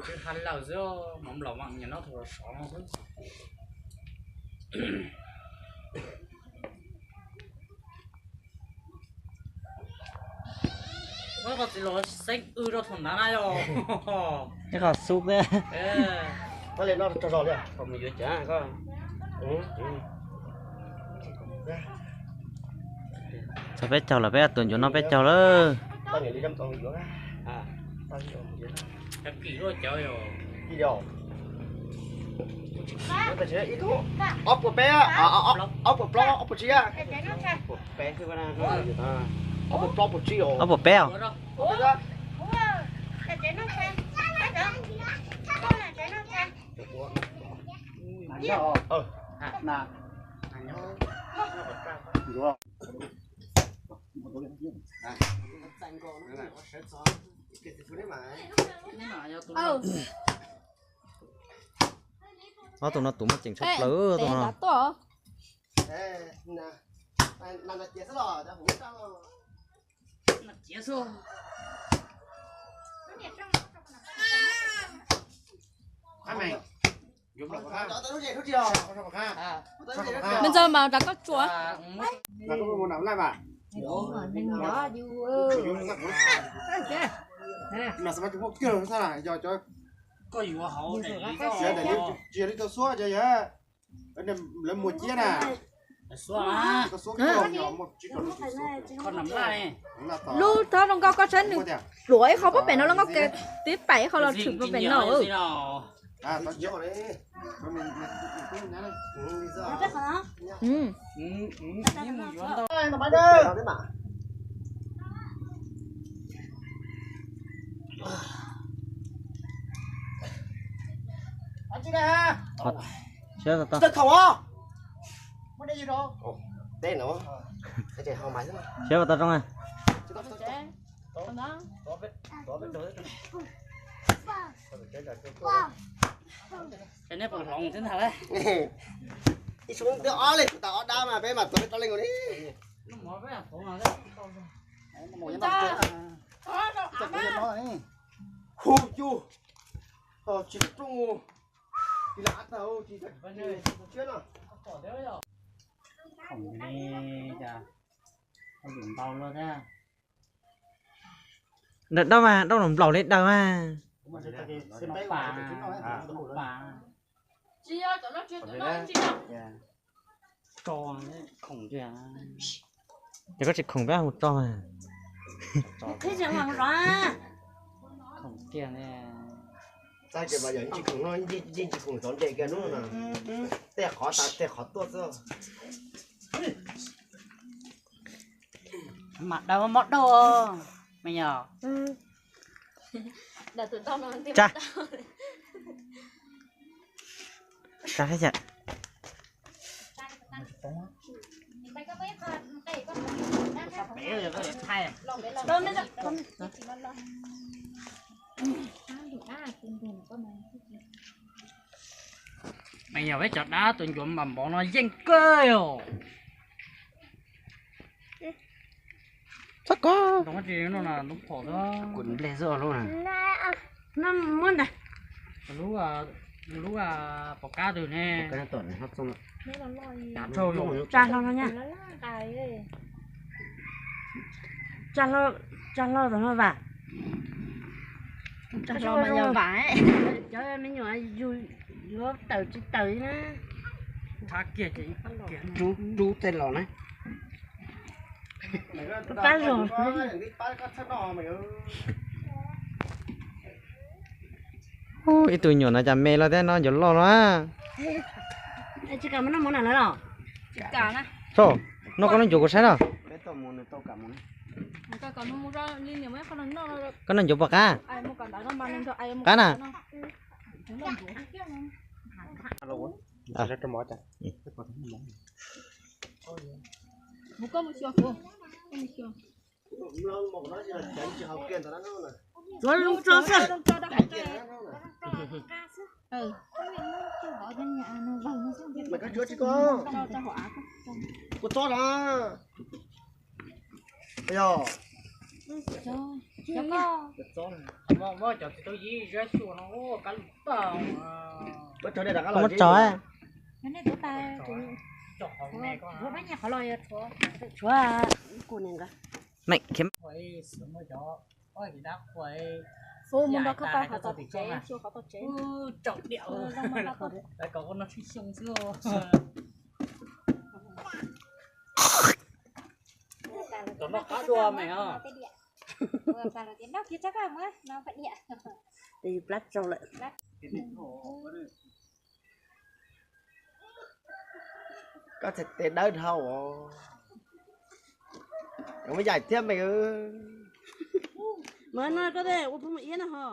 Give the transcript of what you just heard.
Ha lawm xwb, mov nplaum vam nyuam no thaum los sov no xwb. Koj txiv los xeeb w rau thaum ntawd na yog. Ib qho xub thiab. Koj li no rau zog li. Koj mus yuav cas koj. Txog peb caug lawm, peb tus ncuav no peb caug lawm. Ob puas peb, ob puas plaub, ob puas tsib. Ob puas plaub puas tsib os. Ob puas peb os. Ob tug no tus muaj ceem tshaj plaws tus no. Mej ntxawg mas rov koj tsuas. Tsis yog li tau xuab, lawv muag ciab na. Lub thab zoo nkauj koj saib nws pluav ib qho pub pem no los nkauj, tib pais ib qho los tshwm pub pem no. Siab tau zoo. Ib suab twb ob leeg, tau ob dab mas peb mam tuav peb rau leej li. Hu yus, tsis rooj mus, tsis lam tau, tsis tau siab no. Khoom li cas, khoom ntau luaj thiab. Daim daub mas, daub los nplaum li daws mas. Ces koj tsis khoom peb mus tso mas. Khoom tiag ne. Txaj kiag mas yog yeej tsis khoom no, yeej tsis khoom xov nres kiag hnub no. Tej qhov tas tej qhov tuaj xwb. Mam daws mob daug me nyuam. Tsa. Tsa thiab yam. Mas yog peb cov dab tus ncuav npam npov no yeej kawg yom. Txhob kov. Lub phom xwb lub na. Muab ntag. Lub, lub pom kab twg ne. Tsa hlo no nyaj. Tsa hlo, tsa hlo tom no vam. Tsa hlo mas yog vam. Cov me nyuam yus yuav tawm tsis tawm na. Rub tej los na. Pab zog. Ib tug nyuam no cas me los thiab no, ncuav loj no. Noj koj noj ncuav kuv saib no. Koj noj ncuav pom qab. Qab na. Tsuav zoo tso xwb. Kuv tso na. Yog. Cov koj. Muab cov txiv tau yib zab xyuas no, kab lus tag. Muab tso, tshuav, tshuav mus nrog koj tau qhov tom tsev, xyuas qhov tom tsev. Tom no qab dua me os. Plab tsau lawm. Koj txhais tes dawb dhau os. Muab yaim thiab me. Mas no koj ua phooj ywg iab no ho.